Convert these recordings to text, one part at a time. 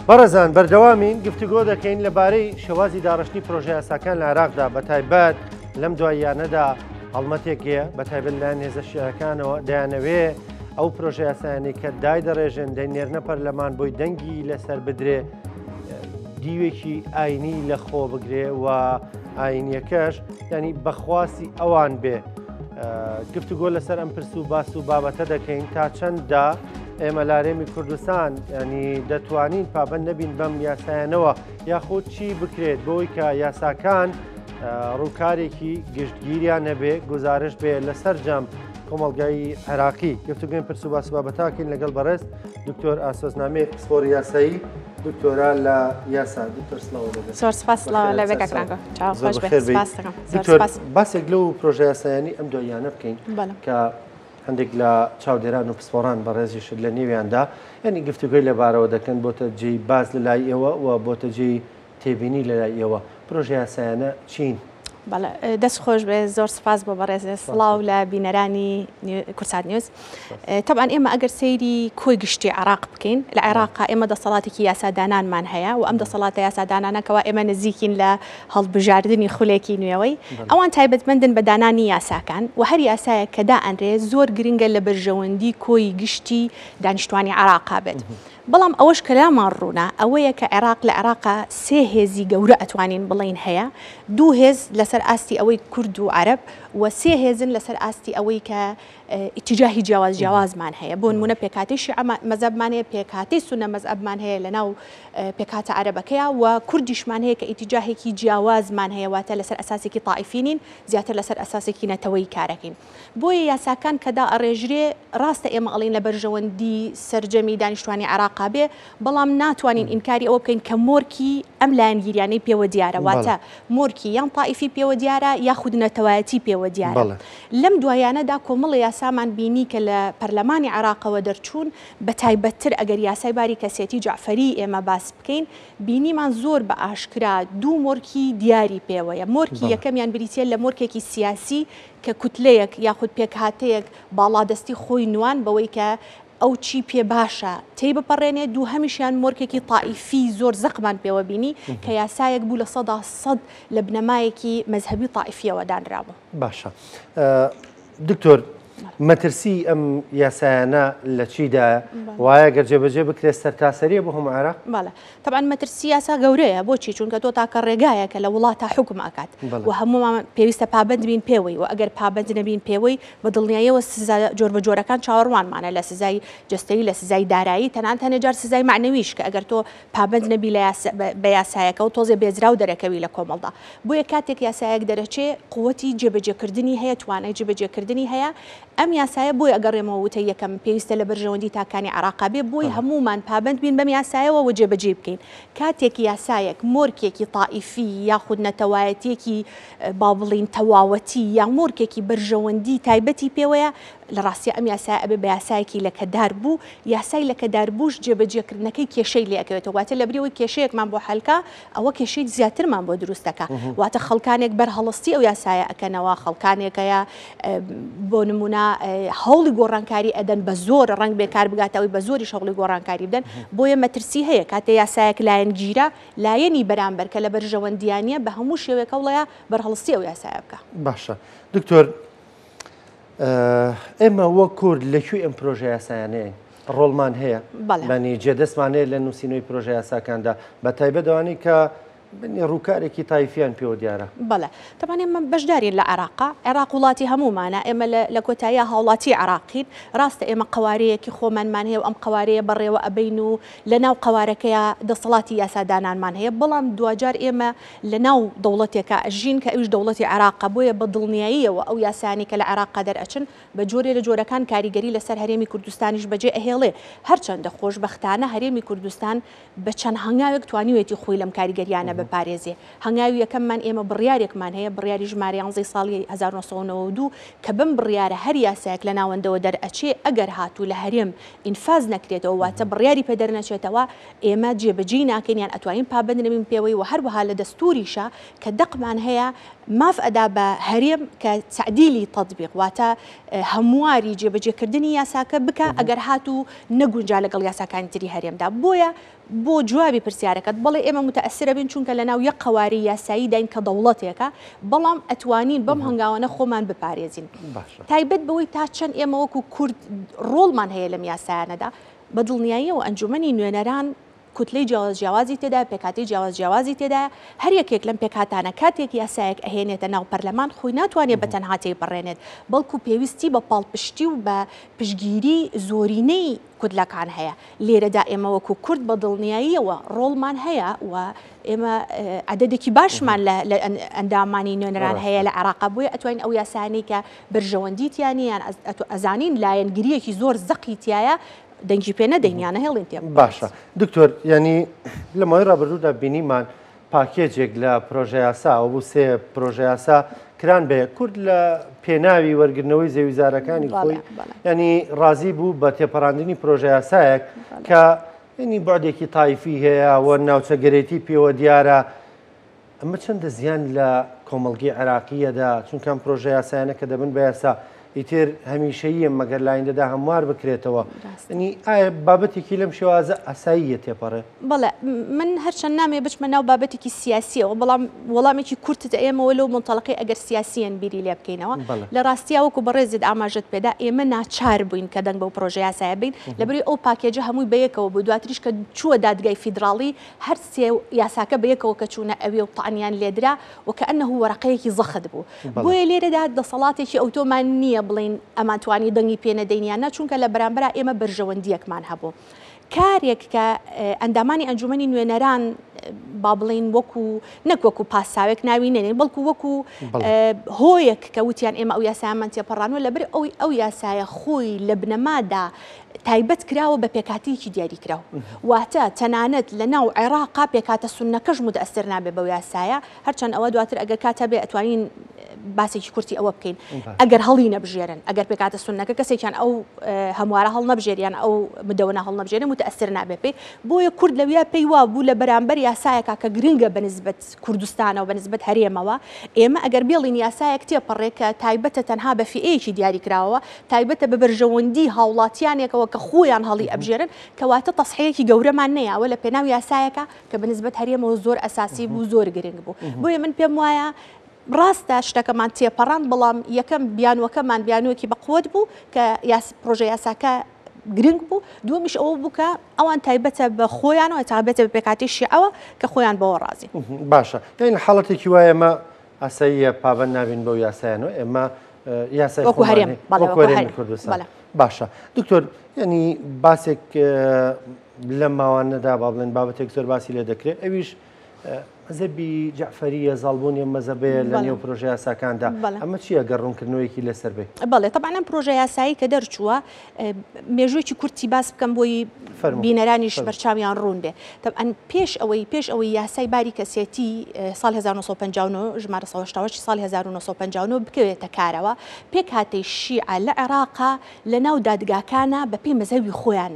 بەڕێزان بەردەوامین گفتوگۆ دەکەین لەبارەی شێوازی داڕشتنی پرۆژە یاساکان لە عێراقدا بەتایبەت لەم دواییانەدا هەڵمەتێک هەیە بەتایبەت لایەن هێزە شیعەکانەوە دەیانەوێ ئەو پرۆژە یاسایانەی کە دایدەڕێژن دەینێرنە پەرلەمان بۆی دەنگی لەسەر بدرێ دیوێکی ئاینی لە خۆ بگرێ و ئاینیەکەش ینی بەخواستی ئەوان بێ گفتوگۆ لەسەر ئەم پرس و باس و بابەتە دەکەین تا چەنددا ئێمە لارێمی کوردستان ینی دەتوانین پابند نەبین بەم یاسایانەوە یاخود چی بکرێت بۆی کە یاساکان ڕووکارێکی گشتگیریان هەبێ گزارش بێ لە سەرجەم کۆمەڵگای عێراقی گفتوگوێن پرس و باس و بابەتاکەین لەگەڵ بەڕێز دکتۆر ئاسۆزنامەی پسپۆری یاسایی دکتۆرا لە یاسا دکتۆر سڵاو لێ زۆر سپاس سڵاو لێ بێ کاک ڕانگۆ چاو خۆش بێ سپاس دەکەم دکتۆر باسێک لەو پرۆژە یاسایانی ئەم دواییانە بکەین کە هەندێک لە چاودێران و پسپۆڕان بەڕێزیشت لە نێویاندا یعنی گفتوگۆی لەبارەوە دەکەن بۆتە جێی باس لە لای ئێوە و بۆتە جێی تێبینی لە لای ئێوە پرۆژە یاسایانە چین؟ بەڵێ دەست خۆش بێ زۆر سپاس بۆ بەڕێزێ سڵاو لە بینەرانی کوردسات نیوز تەبعەن ئێمە ئەگەر سەیری کۆی گشتی عێراق بکەین لە عێراقا ئێمە دەسەڵاتێکی یاسادانانمان هەیە و ئەم دەسەڵاتە یاسادانانە کەوا ئێمە نزیکین لە هەڵبژاردنی خولێکی نوێوەی ئەوان تایبەتمەندن بە دانانی یاساکان و هەر یاسایەک کە دائەنرێ زۆر گرنگە لە بەرژەوەندی کۆی گشتی دانیشتوانی عێراقا بێت. بەڵام ئەوەش کە لامان ڕوونە ئەوەیە کە عێراق لە عێراقا سێ هێزی گەورە ئەتوانین بڵێین هەیە، دوو هێز لەسەر ئاستی ئەوەی کورد و عەرەب و سێ هێزن لەسەر ئاستی ئەوەی کە ئیتیجاهی جیاواز جیاوازمان هەیە بۆ نمونە پێکهاتەی شیعە مەزهەبمان هەیە پێکهاتەی سوننە مەزهەبمان هەیە لەناو پێکهاتە عەرەبەکەیا و کوردیشمان هەیە کە ئیتیجاهێکی جیاوازمان هەیە واتە لەسەر ئەساسێکی تائیفی نین زیاتر لەسەر ئەساسێکی نەتەوەیی کارەکەین. بۆیە یاساکان کە دائەڕێژرێ ڕاستە ئێمە ئەڵێین لە بەرژەوەندی سەرجەمی دانیشتوانی عێراقا بێ، بەڵام ناتوانین ئینکاری ئەوە بکەین کە مۆرکی ئەم لایەنگیریانەی پێوە دیارە، واتە مۆرکی یان تائیفی پێوە دیارە یاخود نەتەوایەتی پێوە دیارە. لەم دوایانەدا کۆمەڵێ یاسامان بینی کە لە پەرلەمانی عێراقەوە دەرچوون، بەتایبەتتر ئەگەر یاسای باری کەسێتی جەعفەری ئێمە باس بکەین، بینیمان زۆر بە ئاشکرا دوو مۆرکی دیاری پێوەیە، مۆرکی یەکەمیان بریتییە لە مۆرکێکی سیاسی کە کوتلەیەک یاخود پێکهاتەیەک باڵادەستی خۆی نوان بەوەی کە ئەو چی پێ باشە تێی بپەڕێنێ، دووهەمیشیان مۆرکێکی تائیفی زۆر زەقمان پێوە بینی کە یاسایەک بوو 100% لە بنەمایەکی مەزهەبی تائیفیەوە دانرابوو. باشە دکتۆر مەترسی ئەم یاسایانە لە چیدایە؟ وایە گەر جێبەجێ بکرێت سەرتاسەریە بۆ هەموو عێراق؟ بەڵێ تەبعەن مەترسی یاسا گەورەیە بۆچی چونکە تۆ تاکە ڕێگایە کە لە وڵاتا حوکم ئەکات و هەموومان پێویستە پابەند بین پێوەی و ئەگەر پابەند نەبین پێوەی بە دڵنیاییەوە سزا جۆربەجۆرەکان چاوەڕوانمانە لە سزای جەستەیی لە سزای دارایی تەنانەت هەنێ جار سزای مەعنەویش کە ئەگەر تۆ پابەند نەبی لە یاسا بە یاسایەکە و تۆزێ بێزراو دەرەکەوی لە کۆمەڵدا بۆیە کاتێک یاسایەک دەرەچێ قوتی جێبەجێکردنی هەیە توانای جێبەجێکردنی هەیە ئەم یاسایە بۆیە ئەگەڕێمەوە وتەی یەکەم پێویستە لە بەرژەوەندی تاکانی عێراقا بێ بۆی هەموومان پابەند بین بەم یاسایەوە و جێبەجێی بکەین کاتێک یاسایەک مۆرکێکی تائیفی یاخود نەتەوایەتیەکی با بڵێین تەواوەتی یا مۆرکێکی بەرژەوەندی تایبەتی پێوەیە لە ڕاستیا ئەم یاسایە ئەبێ بە یاسایەکی لەکەدار بوو یاسای لەکەدار بووش جێبەجێکردنەکەی کێشەی لێ ئەکەوێتەوە واتە لەبری ئەوەی کێشەیەکمان بۆ حەلکا ئەوە کێشەی زیاترمان بۆ دروست دەکا واتە خەڵکانێک بەرهەڵستی ئەو یاسایە ئەکەنەوە خەڵکانێکەیە بۆ نمونە هەوڵی گۆڕانکاری ئەدەن بە زۆر ڕەنگ بێ کار بگاتەوەی بە زۆریش هەوڵی گۆڕانکاری بدەن بۆیە مەترسی هەیە کاتێ یاسایەک لایەنگیرە لایەنی بەرامبەر کە لە بەرژەوەندیانە بە هەموو شێوەیەک هەوڵەیە بەرهەڵستی ئەو یاسایە بکە. باشە دکتۆر ئێمە وەک کورد لە کوێی ئەم پرۆژە یاسایانەیە ڕۆڵمان هەیە بەنی جێدەستمان هەیە لە نووسینەوەی پرۆژە یاساکاندا بە تایبەت ئەوانەی کە بنی ڕووکارێکی تایفیان پێوە دیارە. بەڵێ تەبعەن ئێمە بەشدارین لە عێراقا، عێراق وڵاتی هەموومانە، ئێمە لە کۆتاییا هاوڵاتی عێراقین، ڕاستە ئێمە قەوارەیەکی خۆمانمان هەیە و ئەم قەوارەیە بەڕێوە ئەبەین و لە ناو قەوارەکەیا دەسەڵاتی یاسادانانمان هەیە، بەڵام دواجار ئێمە لە ناو دەوڵەتێکا ئەژین کە ئەویش دەوڵەتی عێراقە، بۆیە بە دڵنیاییەوە ئەو یاسایانەی کە لە عێراقا دەرئەچن بە جۆرێ لە جۆرەکان کاریگەری لەسەر هەرێمی کوردستانیش بەجێ ئەهێڵێ، هەرچەندە خۆشبەختانە هەرێمی کوردستان بە چەند هەنگاوێک توانیویەتی خۆی لەم کاریگەریانە. بپارێزێ. هەنگاوی یەکەممان ئێمە بڕیارێکمان هەیە، بڕیاری ژمارە یانزەی ساڵی 1992 کە بەم بڕیارە هەر یاسایەک لە ناوەندەوە دەرئەچێ ئەگەر هاتوو لە هەرێم ئینفاز نەکرێتەوە واتە بڕیاری پێ دەرنەچێتەوە ئێمە جێبەجێی ناکەین یان ئەتوانین پابەند نەبین پێوەی و هەروەها لە دەستوریشا کە دەقمان هەیە ماف ئەدا بە هەرێم کە تەعدیلی تەتبیق واتە هەمواری جێبەجێکردنی یاساکە بکا ئەگەر هاتوو نەگونجا لەگەڵ یاساکانی تری هەرێمدا بۆیە بۆ جوابی پرسیارەکەت بەڵێ ئێمە متەئەسرەبین چونکە لەناو یەک قەوارەی یاساییداین کە دەوڵەتێکە بەڵام ئەتوانین بەم هەنگاوانە خۆمان بپارێزین تایبەت بەوەی تا چەند ئێمە وەکو کورد ڕۆڵمان هەیە لەم یاسایانەدا بە دڵنیاییەوە ئەنجومەنی نوێنەران کوتلەی جیاواز جیاوازی تێدایە، پێکهاتەی جیاواز جیاوازی تێدایە، هەر یەکێک لەم پێکهاتانە کاتێک یاسایەک ئەهێنێتە ناو پەرلەمان خۆی ناتوانێت بە تەنها تێیپەڕێنێت، بەڵکو پێویستی بە پاڵپشتی و بە پشتگیری زۆرینەی کوتلەکان هەیە، لێرەدا ئێمە وەکو کورد بە دڵنیاییەوە ڕۆڵمان هەیە و ئێمە عەدەدێکی باشمان لە ئەندامانی نوێنەران هەیە لە عێراقا، بۆیە ئەتوانین ئەو یاسایانەی کە بەرژەوەندی تیا نییە یان ئەزانین لایەنگرییەکی زۆر زەقی تیایە دەنگی پێ نەدەین یان نەهێڵین تێ باشە دکتۆر ینی لە ماوەی ڕابردوودا بینیمان پاکێجێک لە پرۆژەیاسا ئەو بوو سێ پرۆژەیاسا کران بە کورد لە پێناوی وەرگرنەوەی زەویزارەکانی خۆی ینی ڕازی بوو بە تێپەڕاندنی پرۆژەیاسایەک کە ینی بعدێکی تایفی هەیە و ناوچەگەرێتی پێوە دیارە ئەمە چەندە زیان لە کۆمەڵگەی عێراقی ئەدا، چونکە ئەم پرۆژە یاسایانە کە دەبن بە یاسا ئیتر هەمیشەییە مەگەر لە ئایندەدا هەموار بکرێتەوە. یەنی ئایا بابەتێکی لەم شێوازە ئاساییە تێپەڕێ؟ بەڵێ، من هەرچەند نامەوێ بچمە ناو بابەتێکی سیاسییەوە، بەڵام وەڵامێکی کورتت ئەیەمەوە لەو مونتەڵەقەی ئەگەر سیاسییەن بیری لێ بکەینەوە. لە ڕاستیا وەکو بەڕێزت ئاماژەت پێدا ئێمە ناچار بووین کە دەنگ بەو پرۆژە یاسایە بەین، لەبەرئەوەی ئەو پاکێجە هەمووی بەیەکەوە بوو، دواتریش کە چووە دادگای فیدراڵی هەر سێ یاساکە بەیەکەوە کە چوونە ئەوێ و تەعنیان لێدرا وکەئەنه وەرەقەیەکی زەخت بوو. بۆیە لێرەدا دەسەڵاتێکی ئەوتۆمان نییە بڵێین ئەمانتوانی دەنگی پێ نەدەین یان نا، چونکە لە بەرامبەرا ئێمە بەرژەوەندییەکمان هەبوو. کارێک کە ئەندامانی ئەنجومەنی نوێنەران با بڵێین وەکو نەک وەکو پاساوێک ناوی نەنێین بەڵکو وەکو هۆیەک کە وتیان ئێمە ئەو یاسایەمان تێپەڕانوە لەبەر ئەوەی ئەو یاسایە خۆی لە بنەمادا تایبەت کراوە بە پێکهاتەیەکی دیاریکراو، واتە تەنانەت لە ناو عێراقا پێکهاتە سوننەکەش متەئسر نابێت بەو یاسایە، هەرچەند ئەوە دواتر ئەگەر کات هەبێ ئەتوانین باسێکی کورتی ئەوە بکەین، ئەگەر هەڵی نەبژێرن، ئەگەر پێکهاتە سوننەکە کەسێکیان ئەو هەموارە هەڵنەبژێر یان ئەو مدەوەنە هەڵنەبژێرێ متەئسر نابێت پێی، بۆیە کورد لەویا پێی وابوو لە بەرامبەر یاسایەکا کە گرنگە بە نسبەت کوردستانەوە بە نسبەت هەرێمەوە، ئێمە ئەگەر بێڵین یاسایەک تێپەڕێ کە تایبەتە تەنها بە فیئەیەکی دیاریکراوەوە، تایبەتە بە بەرژەوەندی هاوڵاتیانێکەوە کە خۆیان هەڵی ئەبژێرن، کەواتە تەسحیەکی گەورەمان نەیاوە لە پێناو یاسایەکا کە بە نسبەت هەرێمەوە زۆر ئەساسی بوو زۆر گرنگ بوو. بۆیە من پێم وایە ڕاستە شتەکەمان تێپەڕاند بەڵام یەکەم بیانوەکەمان بیانووەکی بە قوت بوو کە پرۆژە یاساکە گرنگ بوو، دووەمیش ئەوە بوو کە ئەوان تایبەتە بە خۆیانەوە تایبەتە بە پێکهاتەی شیعەوە کە خۆیان بەوە ڕازین. باشە یانی لە حاڵەتێکی وایە ئێمە ئاساییە پابەند نابین بەو یاسایانەوە ئێمە یاسای وەکو هەرێم وەکو هەرێمی کوردستان باشە دکتۆر ینی باسێک لەم ماوانەدا با بڵێن بابەتێک زۆر باسی لێ دەکرێت ئەویش مەزەبی جەعفەریە زاڵبوونی ئەم مەزەبەیە لە نێو پرۆژە یاساکاندا ئەمە چییە گەر ڕوونکردنەوەیەکی لەسەر بێ؟ بەڵێ تەبعەن ئەم پرۆژە یاسایی کە دەرچووە مێژوویەکی کورتی باس بکەم بۆی بینەرانیش بەرچاویان ڕوون بێ تەبعەن پێش ئەوەی پێش ئەوەی یاسای باری کەسێتی ساڵ 1959 ژمارە 1970 ساڵی 1959 بکەوێتە کارەوە پێکهاتەی شیعە لە عێراقا لە ناو دادگاکانە بەپێی مەزهەبی خۆیان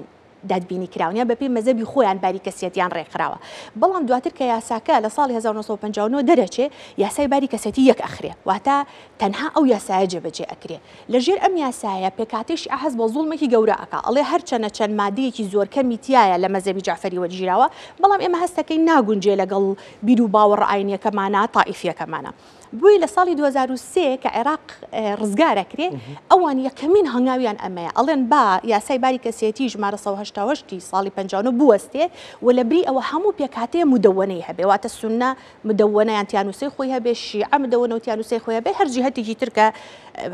دادبینی کراون یان بەپێی مەزهەبی خۆیان باری کەسیەتیان ڕێکخراوە بەڵام دواتر کە یاساکە لە ساڵی 1959 دەرەچێ یاسای باری کەسێتی یەک ئەخرێ واتە تەنها ئەو یاسایە جێبەجێ ئەکرێ لە ژێر ئەم یاسایە پێکهاتەی شیعە هەست بە زوڵمێکی گەورە ئەکا ئەڵێ هەرچەنە چەند مادەیەکی زۆر کەمی تیایە لە مەزهەبی جەعفەری وەرگیراوە بەڵام ئێمە هەستەکەین ناگونجێ لەگەڵ بیروباوەڕە ئاینیەکەمانا تائیفیەکەمانا بۆیە لە ساڵی 2003 کە عێراق ڕزگار ئەکرێ ئەوان یەکەمین هەنگاویان ئەمەیە ئەڵێن با یاسای باری کەسێتی ژمارە 188 ساڵی 59 بوەستێ و لە بری ئەوە هەموو پێکهاتەیە مدەوەنەی هەبێ واتە سوننە مدەوەنە یان تیانوسەی خۆی هەبێ شیعە مدەوەنە و تیانوسەی خۆی هەبێ هەر جیهەتێکی تر کە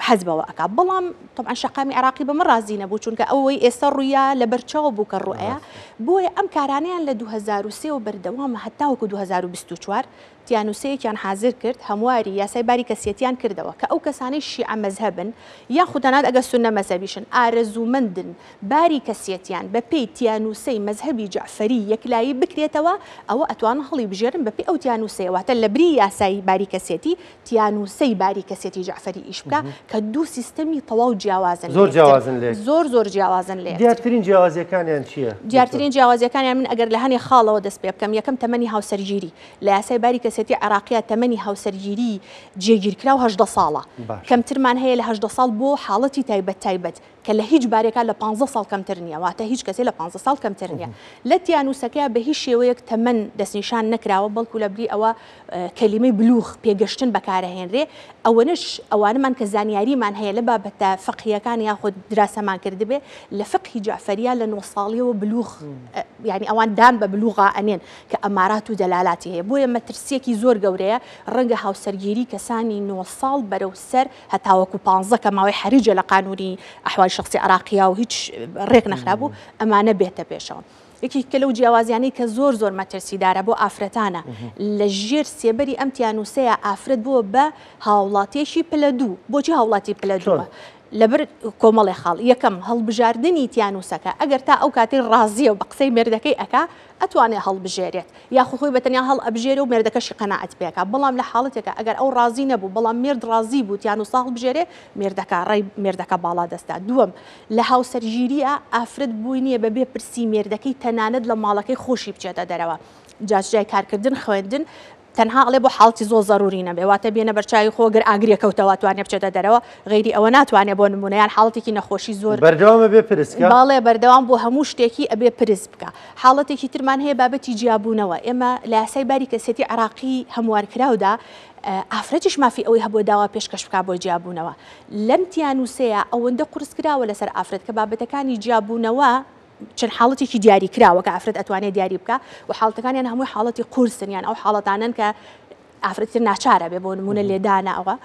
حەز بەوە ئەکا بەڵام طبعا شەقامی عێراقی بەمە ڕازی نەبوو چونکە ئەوەی ئێستا ڕوویا لەبەرچاو بوو کە ڕوئەیە بۆیە ئەم کارانەیان لە 2003 و بەردەوامە هەتاوەکو 2024. تیانوسەیەکیان حازر کرد، هەمواری یاسای باری کەسیەتیان کردەوە کە ئەو کەسانەی شیعە مەزهەبن یاخود تەنانەت ئەگەر سوننە مەزهەبیشن ئارەزوومەندن باری کەسیەتیان بە پێی تیانوسەی مەزهەبی جەعفەری یەکلایی بکرێتەوە ئەوە ئەتوانن هەڵیبژێرن بە پێی ئەو تیانوسەیە واتە لەبری یاسای باری کەسیەتی تیانوسەی باری کەسێتی جەعفەری ئیش بکا کە دوو سیستەمی تەواو جیاوازن زۆر جیاوازن لە زۆر زۆر جیاوازن لە دیارترین جیاوازیەکانیان چییە؟ دیارترین جیاوازیەکانیان من ئەگەر لە هەنێ خاڵەوە دەست پێ بکەم یەکەم تەمەنی هاوسەرگیری لە یاسای باری کەسێتی عێراقیە تەمەنی هاوسەرگیری جێگیرکراو 18 ساڵە کەمترمان هەیە لە 18 ساڵ بۆ حاڵەتی تایبەت تایبەت کە لە هیچ بارێکا لە پانزە ساڵ کەمتر نییە، واتە هیچ کەسێ لە پانزە ساڵ کەمتر نییە. لە تیانووسەکەیا بە هیچ شێوەیەک تەمەن دەستنیشان نەکراوە، بەڵکو لە بری ئەوە کەلیمەی بلوغ، پێگەشتن بەکارئەهێنرێ، ئەوەنەش ئەوانەمان کە زانیاریمان هەیە لە بابەتە فقهییەکان یاخود دراسەمان کردبێ، لە فقهی جەعفەرییا لە نۆ ساڵییەوە بلوغ یانی ئەوان دان بە بلوغا ئەنێن کە ئەمارات و دەلالاتی هەیە. بۆیە مەترسییەکی زۆر گەورەیە، ڕەنگە هاوسەرگیری کەسانی نۆ ساڵ بەرەو سەر هەتاوەکو پانزە کە ماوەی حەریجە لە قانونی ئەحوال شخصی عراقیە و هیچ ڕێک نەخرابوو ئەمانە بێتە پێشەوە. یەکێکە لەو جیاوازیانەی کە زۆر زۆر مەترسیدارە بۆ ئافرەتانە لە ژێر سێبەری ئەم تیانوسەیە ئافرەت بووە بە هاوڵاتیەکی پلە دوو. بۆچی هاوڵاتی پلە دووە؟ لەبەر کۆمەڵێ خاڵ یەکەم هەڵبژاردنی تیانوسەکە ئەگەر تا ئەو کاتەی ڕازیە و بە قسەی مێردەکەی ئەکا ئەتوانێ هەڵبژێرێت یاخود خۆی بە تەنیا هەڵئەبژێرێ و مێردەکەشی قەناعەت پێ ئەکا بەڵام لە حاڵەتێکا ئەگەر ئەو ڕازی نەبوو بەڵام مێرد ڕازی بوو تیانوسا هەڵبژێرێ مێردەکە ڕای مێردەکە باڵا دەستە دووەم لە هاوسەرگیرییا ئافرەت بۆی نییە بەبێ پرسی مێردەکەی تەنانەت لە ماڵەکەی خۆشی بچێتە دەرەوە جا چ جای کارکردن خوێندن تەنها ئەڵێ بۆ حاڵەتی زۆر زەروری نەبێ واتە بێنە بەرچاوی خۆ گەر ئاگرێ کەوتەوە توانێ بچێتە دەرەوە غەیری ئەوە ناتوانێ بۆ نمونە یان حاڵەتێکی نەخۆشی زۆر بەردەوام ئەبێ پرس کە؟ بەڵێ بەردەوام بۆ هەموو شتێکی ئەبێ پرس بکا حاڵەتێکی ترمان هەیە بابەتی جیابوونەوە ئێمە لە یاسای باری کەسێتی عێراقی هەموارکراودا ئافرەتیش مافی ئەوەی هەبووە داوا پێشکەش بکا بۆ جیابوونەوە لەم تیانوسەیە ئەوەندە قورس کراوە لەسەر ئافرەت کە بابەتەکانی جیابوونەوە چەند حاڵەتێکی دیاری کراوە کە ئافرەت ئەتوانێت دیاری بکا و حاڵەتەکانیان هەمووی حاڵەتی قورسن یان ئەو حاڵەتانەن کە ئافرەت تر ناچارە بێ بۆ نمونە لێدانە ئەوە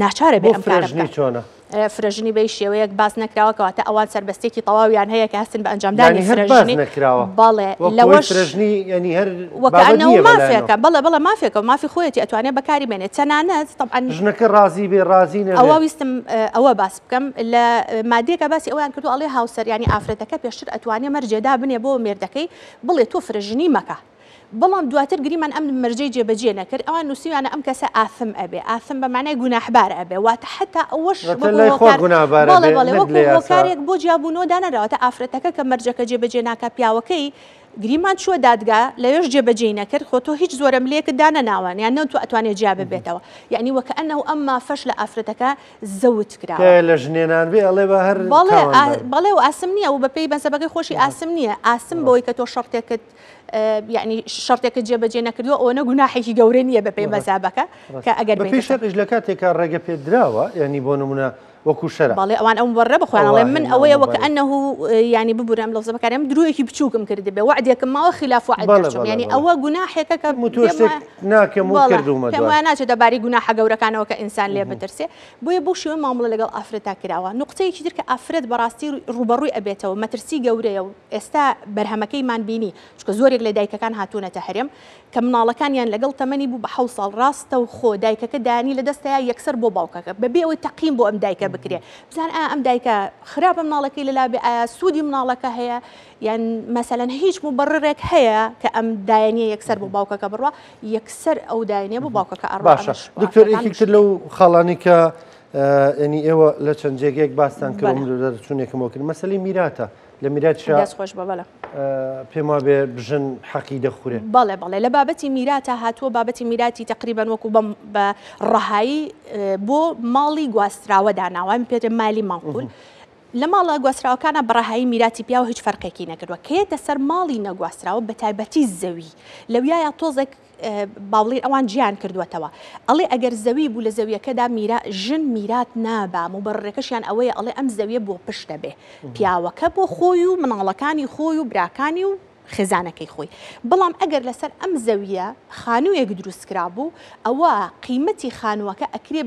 ناچارە بێ ئەم کارە بکات. چۆنە؟ فرەژنی بەی شێوەیەک باس نەکراوە کەواتە ئەوان سەربەستێکی تەواویان هەیە کە هەستن بە ئەنجامدانی فرەژنی نەکراوە بەڵێ لەوەش فرەژنی ینی هەر وەکانەوە مافێکە بەڵێ بەڵێ مافێکە و مافی خۆیەتی ئەتوانێت بەکاری بێنێت تەنانەت طبعا ژنەکە ڕازی بێ ڕازی نەبێ ئەوە ویستم ئەوە باس بکەم لە مادەیەکا باسی ئەوەیان کردووە ئەڵێ هاوسەر یانی ئافرەتەکە پێشتر ئەتوانێ مەرجێ دابنێ بۆ مێردەکەی بڵێ تۆ فرەژنی مەکە بەڵام دواتر گریمان ئەم مەرجەی جێبەجێ نەکرد ئەوان نووسیویانە ئەم کەسە ئاثم ئەبێ ئاثم بە معنای گوناحبار ئەبێ واتە حتا ئەوەش واتە لای خوا گوناهبار بەڵێ ئەبێ بەڵێ نەک وەکو لە یاسا. هۆکارێک بۆ جیابوونەوە دانەنراوە واتە ئافرەتەکە کە مەرجەکە جێبەجێ ناکا پیاوەکەی گریمان چووە دادگا لەوێش جێبەجێی نەکرد خۆ تۆ هیچ زۆرەملێکت دانەناوە یان نەتوە ئەتوانێ جیا ببێتەوە یعنی وەکەئەنەو ئەم مافەش لە ئافرەتەکە زەوت کراوە. تکایە لە ژنێنان بێ ئەڵێ بە هەر بەڵێ تاوانبار. بەڵێ و ئاسم نییە و بەپێی مەزهەبەکەی خۆشی ئاسم نییە ئاسم بەوەی کە تۆ شەرتێکت یعنی شەرتێکت جێبەجێ نەکردووە ئەوەنە گوناحێکی گەورە نییە بەپێی مەزهەبەکە کە ئەگەر بەپێی شەرعیش لە کاتێکا ڕێگە پێدراوە یعنی بۆ نمونە وەکو شەرع. بەڵێ ئەوان ئەو مبەررە بە خۆیان ئەڵێن من ئەوەیە وەکەئەنەه یانی ببورە ئەم لەفزە بەکارێنم درۆیەکی بچووکم کردبێ وەعدێکم ماوە خیلاف وەعد دەرچووم یانی ئەوە گوناحێکە کە تۆ شتێک ناکەم و کردوومە پێم وایە ناچێتە باری گوناحە گەورەکانەوە کە ئینسان لێ بترسێ بۆیە بەو شێوە مامەڵە لەگەڵ ئافرەتا کراوە نوقتەیەکی تر کە ئافرەت بەڕاستی ڕووبەڕووی ئەبێتەوە مەترسی گەورەیە و ئێستا بەرهەمەکەیمان بینی چونکە زۆرێک لە دایکەکان هاتوونەتە هەرێم کە مناڵەکانیان لەگەڵ تەمەنی بوو بە حەوت ساڵ ڕاستەوخۆ دایکەکە دانی لە دەستەیا یەکسەر بۆ باوکەکە بەبێ ئەوەی تەقیم بۆ ئەم دایکە بکرێ بزان ئایا ئەم دایکە خراپە مناڵەکەی لەلا بێ ئایا سوودی مناڵەکە هەیە یان مەسەلەن هیچ مبەڕڕێک هەیە کە ئەم دایەنیە یەکسەر بۆ باوکەکە بڕوا یەکسەر ئەو دایەنیە بۆ باوکەکە ئەڕوا باشە دکتۆر یەکێک تر لەو خاڵانی کە ینی ئێوە لە چەند جێگەیەک باستان کرد من دەرچوونێکم بۆ کرد مەسەلەی میراتە لە میراتیشا دەست خۆش بە بەڵێ. پێم وابێ ژن حەقی دەخورێ. بەڵێ بەڵێ لە بابەتی میراتا هاتووە بابەتی میراتی تەقریبەن وەکو بەم بە ڕەهایی بۆ ماڵی گواستراوە داناوە ئەم پێ مالی مەنقول لە ماڵە گواستراوەکانە بە ڕەهایی میراتی پیاو هیچ فەرقێکی نەکردووە کە یەتە سەر ماڵی نەگواستراوە بە تایبەتی زەوی لەویایە تۆزێک با بڵێین ئەوان جیایان کردووەتەوە ئەڵێ ئەگەر زەوی بوو لە زەویەکەدا میرا ژن میرات نابا موبەڕرەکەشیان ئەوەیە ئەڵێ ئەم زەویە بۆ پشتە بێ پیاوەکە بۆ خۆی و مناڵەکانی خۆی و براکانی و خێزانەکەی خۆی بەڵام ئەگەر لەسەر ئەم زەویە خانوویەک دروست کرابوو ئەوە قیمەتی خانووەکە ئەکرێ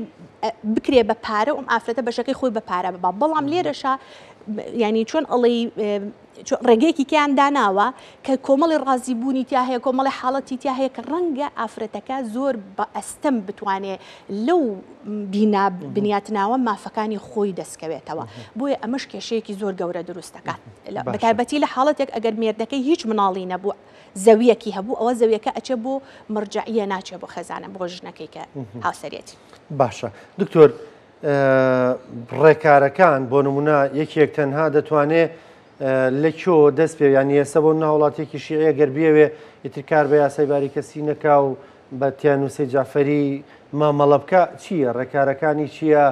بکرێ بە پارە و ئەم ئافرەتە بەشەکەی خۆی بە پارە ببا بەڵام لێرەشا یانی چۆن ئەڵێی ڕێگەیەکی کەیان داناوە کە کۆمەڵی ڕازی بوونی تیا هەیە کۆمەڵی حاڵەتی تیا هەیە کە ڕەنگە ئافرەتەکە زۆر بە ئەستەم بتوانێ لەو بینا بنیاتناوە مافەکانی خۆی دەستکەوێتەوە بۆیە ئەمەش کێشەیەکی زۆر گەورە دروست دەکات بەتایبەتی لە حاڵەتێک ئەگەر مێردەکەی هیچ مناڵی نەبوو زەویەکی هەبوو ئەوە زەویەکە ئەچێ بۆ مەرجەعیە ناچێ بۆ خێزانە بۆ ژنەکەی کە هاوسەرێتی. باشە دکتۆر ڕێکارەکان بۆ نمونە یەکێک تەنها دەتوانێ لە کۆ دەست پێ یان ئێستا بۆ هاوڵاتیەکی شیعە گەر بیەوێ ئیتر کار بە یاسای باری کەسی نەکا و بە تیانوسەی جعفەری مامەڵە بکە چییە ڕێکارەکانی چییە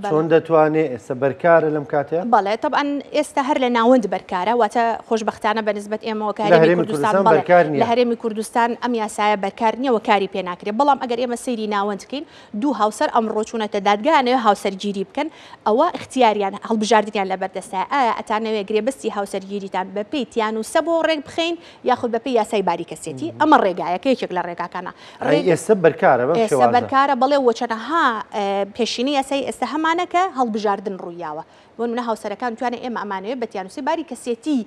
چۆن دەتوانێ ئێستا بەرکارە لەم کاتەیە؟ بەڵێ تەبعەن ئێستا هەر لە ناوەند بەرکارە واتە خۆشبەختانە بە نسبەت ئێمەوە کە هەرێمی کوردستان بەڵێ لە هەرێمی کوردستان ئەم یاسایە بەرکار نییە و کاری پێ ناکرێت بەڵام ئەگەر ئێمە سەیری ناوەند بکەین دوو هاوسەر ئەمڕۆ چوونەتە دادگا ئەنەوێ هاوسەرگیری بکەن ئەوە ئیختیاریان هەڵبژاردنیان لەبەردەستایە ئایا ئەتانەوێ گرێبەستی هاوسەرگیریتان بەپێی تیانوسە بۆ ڕێک بخەین یاخود بەپێی یاسای باری کەسێتی ئەمە ڕێگایەکە یەکێک لە ڕێگاکانە ڕێ ئێستا بەرکارە بەم ئێستا بەرکارە بەڵێ وە چەنەها پێشینەی یاسایی ئێستا هەمانە کە هەڵبژاردن ڕوویاوە بۆ نمونە هاوسەرەکان توانێ ئێمە ئەمانەوێ بە تیانوسی باری کەسێتی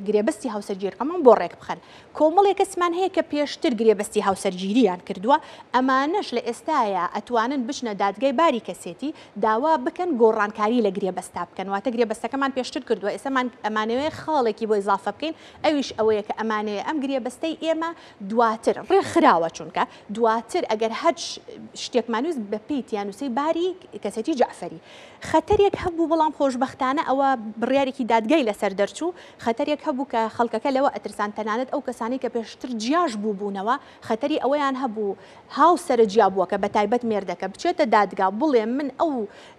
گرێبەستی هاوسەرگیرەکەمان بۆ ڕێک بخەن کۆمەڵێک کەسمان هەیە کە پێشتر گرێبەستی هاوسەرگیریان کردووە ئەمانەش لە ئێستایا ئەتوانن بچنە دادگای باری کەسێتی داوا بکەن گۆڕانکاری لە گرێبەستا بکەن واتە گرێبەستەکەمان پێشتر کردووە ئێستا مان ئەمانەوێ خاڵێکی بۆ ئیزافە بکەین ئەویش ئەوەیە کە ئەمانەوێ ئەم گرێبەستەی ئێمە دواتر ڕێکخراوە چونکە دواتر ئەگەر هەر شتێکمان ویست بەپێی تیانوسەی باری کەسێتی جەعفەری خەتەرێک هەبوو بەڵام خۆشبەختانە ئەوە بڕیارێکی دادگای لەسەر دەرچوو خەتەرێک هەبوو کە خەڵکەکە لەوە ئەترسان تەنانەت ئەو کەسانەی کە پێشتر جیاش بووبوونەوە خەتەری ئەوەیان هەبوو هاوسەرە جیابووەکە بەتایبەت مێردەکە بچێتە دادگا بڵێ من ئەو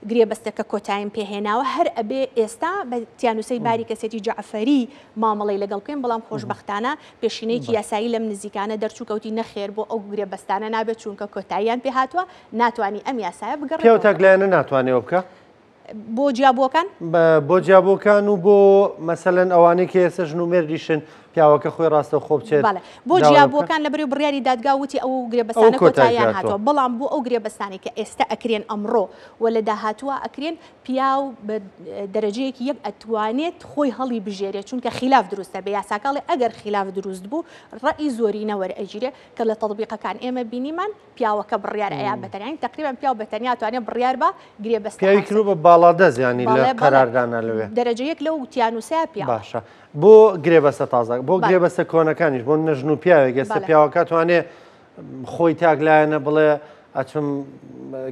گرێبەستە کە کۆتاییم پێهێناوە هەر ئەبێ ئێستا بە تیانوسەی باری کەسێتی جەعفەری مامەڵەی لەگەڵ بکەین بەڵام خۆشبەختانە پێشینەیەکی یاسایی لەم نزیکانە دەرچوو کەوتی نەخێر بۆ ئەو گرێبەستانە نابێت چونکە کۆتاییان پێهاتووە ناتوانی ئەم یاسایە بگەڕێتەوە. پیاو تاکلایەنە ناتوانێ ئەوە بکا؟ بۆ جیابووەکان؟ بۆ جیابووەکان و بۆ مەسەلەن ئەوانەی کە ئێستا ژن و مێردیشن پیاوەکە خۆی ڕاستەوخۆ بچێت بەڵێ بۆ جیابووەکان لەبەرەی بڕیاری دادگا وتی ئەو گرێبەستانە کۆتاییان هاتووە بەڵام بۆ ئەو گرێبەستانەی کە ئێستا ئەکرێن ئەمڕۆ و لە داهاتووە ئەکرێن پیاو بە دەرەجەیەکی یەک ئەتوانێت خۆی هەڵی بژێرێت چونکە خیلاف دروستە بێ یاساکە ئەڵێ ئەگەر خیلاف دروست بوو ڕەئی زۆرینە وەرئەگیرێ کە لە تەتبیقەکان ئێمە بینیمان پیاوەکە بڕیار ئەیا بە تەنیا یانی تەقریبەن پیاو بە تەنیا توانێ بڕیار بە گرێبەستە پیاوی کردوە بە باڵادەست یانی لە قەراردانا لەوێ دەرەجە یەک لەو تیانوسەیە پیاوە. باشە بۆ گرێبەستە تازە بۆ گرێبەستە کۆنەکانیش بۆ نە ژن و پیاوێک ئێستا پیاوەکە توانێ خۆی تاک لایەنە بڵێ ئەچم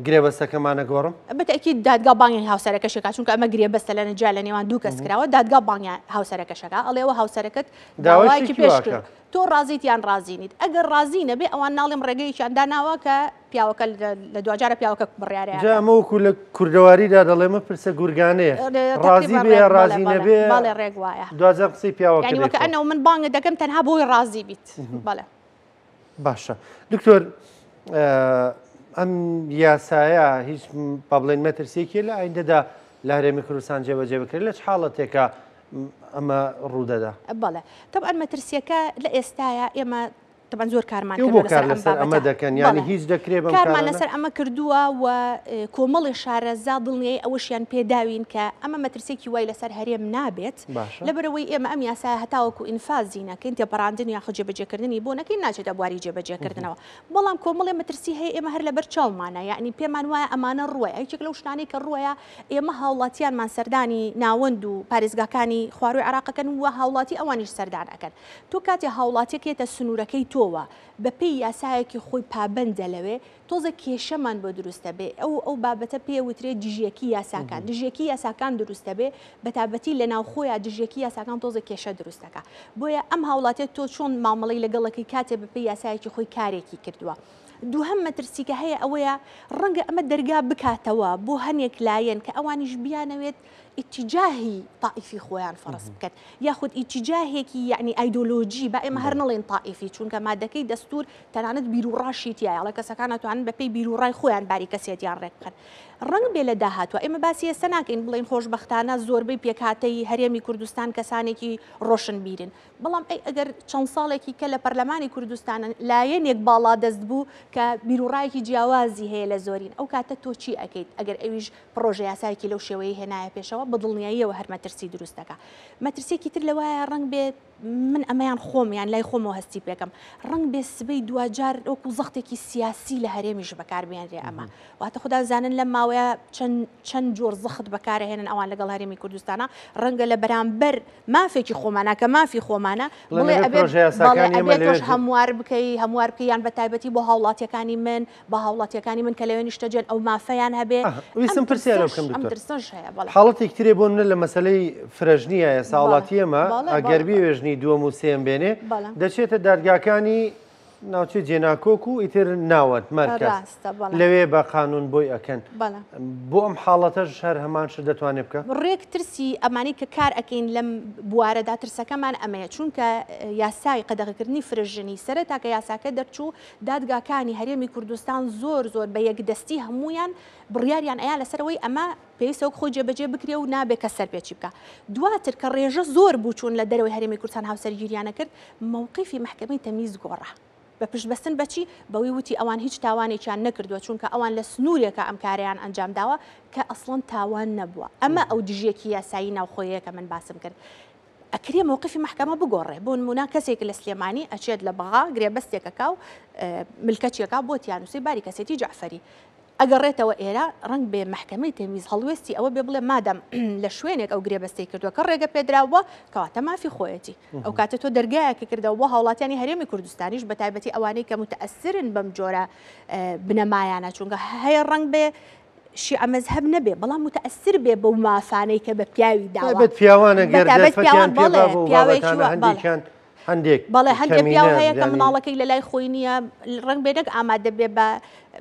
گرێبەستەکەمانە گۆڕم بەتەکید دادگا بانگی هاوسەرەکەشێکا چونکە ئەمە گرێبەستە لە نەجا لە نێوان دوو کەس کراوە دادگا بانگی هاوسەرەکەشەکە ئەڵێەوە هاوسەرەکەت داوایەکی پێش کرد تۆ ڕازیت یان ڕازی نیت ئەگەر ڕازی نەبێ ئەوان ناڵێم ڕێگەیەکیان داناوە کە پیاوەکە لە دواجارە پیاوەکە بڕیارەیە جا ئەمە وەکو لە کوردەواریدا دەڵێ مەپرسە گورگانەیە ڕازی بێ یا ڕازی نەبێ بەڵێ ڕێک وایە دواجار قسەی پیاوەکە یانی وەکە ئەنەوە من بانگت دەکەم تەنها بۆی ڕازی بیت بەڵێ باشە دکتۆر ئەم یاسایە هیچ با بڵێن مەترسیەکی لە ئایندەدا لە هەرێمی کوردستان جێبەجێ بکرێت لە چ حاڵەتێکە ئەمە ڕوودەدا؟ بەڵێ تەبعەن مەترسیەکە لە ئێستایا ئێمە تەبعەن زۆر کارمان کردووە لەسەر ئەم بابەتە. ئەمە دەکەن یانی هیچ دەکرێ بەم کارمان لەسەر ئەمە کردووە و کۆمەڵی شارەزا دڵنیایی ئەوەشیان پێداوین کە ئەمە مەترسیەکی وای لەسەر هەرێم نابێت لەبەرئەوەی ئێمە ئەم یاسایە هەتاوەکو ئینفازی نەکەین تێپەڕاندن یاخود جێبەجێکردنی بۆ نەکەین ناچێتە بواری جێبەجێکردنەوە بەڵام کۆمەڵێ مەترسی هەیە ئێمە هەر لەبەر چاومانە یەعنی پێمان وایە ئەمانە ڕووەیە یەکێک لەو شتانەی کە ڕووەیە ئێمە هاوڵاتیانمان سەردانی ناوەند و پارێزگاکانی خوارووی عێراق ئەکەن و هاوڵاتی ئەوانیش سەردان ئەکەن. تۆ کاتێ هاوڵاتیەک یەتە سنوورەکەی تۆوە بە پێی یاسایەکی خۆی پابەندە لەوێ تۆزێک کێشەمان بۆ دروست ئەبێ ئەو ئەو بابەتە پێ وترێ دژیەکی یاساکان دژیەکی یاساکان دروست ئەبێ بەتابەتی لە ناوخۆیا دژیەکی یاساکان تۆزێک کێشە دروست ئەکا بۆیە ئەم هاوڵاتیە تۆ چۆن مامەڵەی لەگەڵ ئەکەی کاتێ بە پێی یاسایەکی خۆی کارێکی کردووە. دووهەم مەترسی کە هەیە ئەوەیە ڕەنگە ئەمە دەرگا بکاتەوە بۆ هەنێک لایەن کە ئەوانیش بیانەوێت ئیتیجاهی تائیفی خۆیان فەڕز بکەن یاخود ئیتیجاهێکی یعنی ئایدۆلۆژی با ئێمە هەر نەڵێن تائیفی چونکە مادەکەی دەستور تەنانەت بیروڕاشی تیایە ئەڵێ کەسەکان ئەتوانن بەپێی بیروڕای خۆیان باری کەسێتیان ڕێک بخەن ڕەنگ بێ لە داهاتوە ئێمە باسی ئێستا ناکەین بڵێین خۆشبەختانە زۆربەی پێکهاتەی هەرێمی کوردستان کەسانێکی ڕۆشنبیرن بەڵام ئەی ئەگەر چەند ساڵێکی کە لە پەرلەمانی کوردستانن لایەنێک باڵادەست بوو کە بیروڕایەکی جیاوازی هەیە لە زۆرین ئەو کاتە تۆ چی ئەکەیت ئەگەر ئەویش پڕۆژە یاسایەکی لەو شێوەیەی هێنایە پێشەوە؟ بە دڵنیاییەوە هەر مەترسی دروست دەکا. مەترسیەکی تر لەوایە ڕەنگ بێ من ئەمەیان خۆم یان لای خۆمەوە هەستی پێکەم ڕەنگ بێ سبەی دواجار وەکو زەختێکی سیاسی لە هەرێمیش بەکاربێنرێ ئەمە واتە خودا زانن لەم ماوەیە چەند چەند جۆر زەخت بەکارەهێنن ئەوان لەگەڵ هەرێمی کوردستانە ڕەنگە لە بەرامبەر مافێکی خۆمانە کە مافی خۆمانە بڵێ ئەبێ ئەبێ تۆش هەموار بکەی هەموار بکەی یان بە تایبەتی بۆ هاوڵاتیەکانی من بە هاوڵاتیەکانی من کە لەوێ نیشتەجێن ئەو مافەیان هەبێ. ویستم پرسیارە بکەم دکتۆر. ترسەش هەیە بەڵێ. حاڵەتێکی ترێ بۆ نمونە لە مەسەلەی فرەژنیە ئێستا هاوڵاتی ئێمە ئەگەر بیەوێ ژنی دووەم و سێیەم بێنێ دەچێتە دادگاکانی ناوچەی جێناکۆک و ئیتر ناوەند مەرکەز لەوێ بە قانون بۆی ئەکەن بۆ ئەم حاڵەتەش هەر هەمان شت دەتوانێت بکە؟ ڕێک ترسی ئەمانەی کە کار ئەکەین لەم بوارەدا ترسەکەمان ئەمەیە چونکە یاسای قەدەغەکردنی فرەژنی سەرەتا کە یاساکە دەرچوو دادگاکانی هەرێمی کوردستان زۆر زۆر بە یەکدەستی هەموویان بڕیاریان ئەیا لەسەر ئەوەی ئەمە پێویستە وەک خۆی جێبەجێ بکرێ و نابێ کەس سەرپێچی بکا. دواتر کە ڕێژە زۆر بوو چوون لە دەرەوەی هەرێمی کوردستان هاوسەرگیریان ئەکرد، مەوقیفی مەحکەمەی تەمیز گۆڕا. بە پشتبەستن بە چی؟ بەوەی وتی ئەوان هیچ تاوانێکیان نەکردووە، چونکە ئەوان لە سنوورێکا ئەم کارەیان ئەنجام داوە کە ئەسڵەن تاوان نەبووە. ئەمە ئەو دژیەکی یاسایی ناوخۆیەیە کە من باسم کرد. ئەکرێ مەوقیفی مەحکەمە بگۆڕێ. بۆ نموونە کەسێک لە سلێمانی ئەچێت لە بەغا گرێبەستێک ئەکا و ملکەچی ئەکا بۆ تیانووسی باری کەسێتی جەعفەری. ئەگەڕێتەوە ئێرە، ڕەنگ بێ مەحکەمەی تەمیز هەڵوێستی ئەوە بێ بڵێ مادام لە شوێنێک ئەو گرێبەستەی کردووە کە ڕێگە پێدراو بووە، کەواتە مافی خۆیەتی. ئەو کاتە تۆ دەرگایەکت کردەوە بۆ هاوڵاتیانی هەرێمی کوردستانیش، بە تایبەتی ئەوانەی کە موتەئەسرن بەم جۆرە بنەمایانە، چونکە هەیە ڕەنگ بێ شیعە مەزهەب نەبێ، بەڵام موتەئەسر بێ بەو مافانەی کە بە پیاوی داوە. تایبەت پیاوان ئەگەر دەرفەتیان پێ با بۆ بابەتانە هەندێکیان هەندێک بەڵێ هەندێک پیاو هەیە کە مناڵەکەی لە لای خۆی نییە ڕەنگ بێ نەک ئامادە بێ بە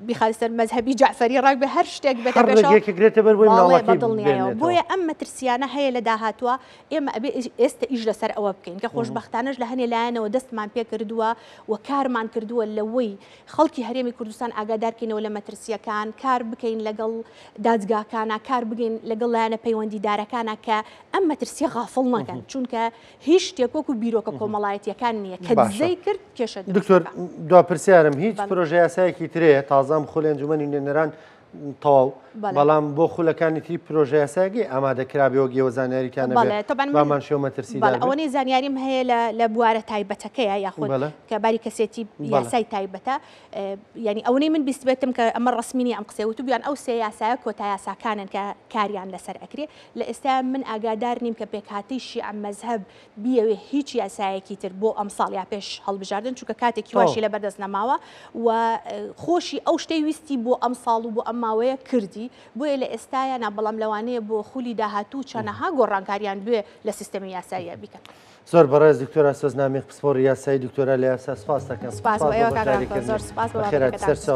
بیخاتە سەر مەزهەبی جەعفەری ڕەنگ بێ هەر شتێک بێتە هەر پێشەوە ڕێگەیەک گرێتە بەر بۆی بەڵێ مناڵەکەی بەدڵنیایەوە بێنێتەوە. بۆیە ئەم مەترسیانە هەیە لە داهاتووە ئێمە ئەبێ ئێستە ئیش لەسەر ئەوە بکەین کە خۆشبەختانەش لە هەنێ لایەنەوە دەستمان پێ کردووە و کارمان کردووە لەوەی خەڵکی هەرێمی کوردستان ئاگادار کەینەوە لە مەترسییەکان، کار بکەین لەگەڵ دادگاکانا، کار بگەین لەگەڵ لایەنە پەیوەندیدارەکانا کە ئەم مەترسییە غافڵ نەکەن، چونکە هیچ شتێک وەکو بیرۆکە کۆمەڵایەتییەکان نییە کە باشە دزەی کرد کێشە دروست دکتۆر دەکا. دوا پرسیارم هیچ بەڵێ. پرۆژە یاسایەکی ترەیە تازە ئەم خولە ئەنجومەنی نوێنەران تەواو بەڵێ. بەڵام بۆ خولەکانی تری پرۆژە یاسایەکەی ئامادە کرابێ وەک ئێوە زانیاریتان هەبێ بەڵێ تەبعەن من بامان شێوە مەترسیدار بەڵێ بێ؟ ئەوەنەی زانیاریم هەیە لە لە بوارە تایبەتەکەیە یاخود بەڵێ. کە باری کەسێتی بەڵێ. یاسای تایبەتە یانی ئەوەنەی من بیستبێتم کە ئەمە ڕەسمی نییە ئەم قسەیە وتوبیان ئەو سێ یاسایە کۆتا یاساکانن کە کاریان لەسەر ئەکرێ لە ئێستا من ئاگادار نیم کە پێکهاتەی شیعە مەزهەب بیەوێ هیچ یاسایەکی تر بۆ ئەمساڵ یا پێش هەڵبژاردن چونکە کاتێکی واشی لەبەردەست نەماوە و خۆشی ئەو شتەی ویستی بۆ ئەمساڵ و بۆ ئەم ماوەیە کردی بۆیە لە ئێستایا نا بەڵام لەوانەیە بۆ خولی داهاتوو چەنەها گۆڕانکاریان بوێ لە سیستەمی یاساییە بیکەن. زۆر بەڕێز دکتۆرا سۆز نامیق پسپۆڕی یاسایی دکتۆرا لە یاسا سپاس دەکەم سپاس بۆ ئێوە کاک ڕاکۆ زۆر سپاس بۆ بەخێرات بابەتەکەتان. سەرچاو.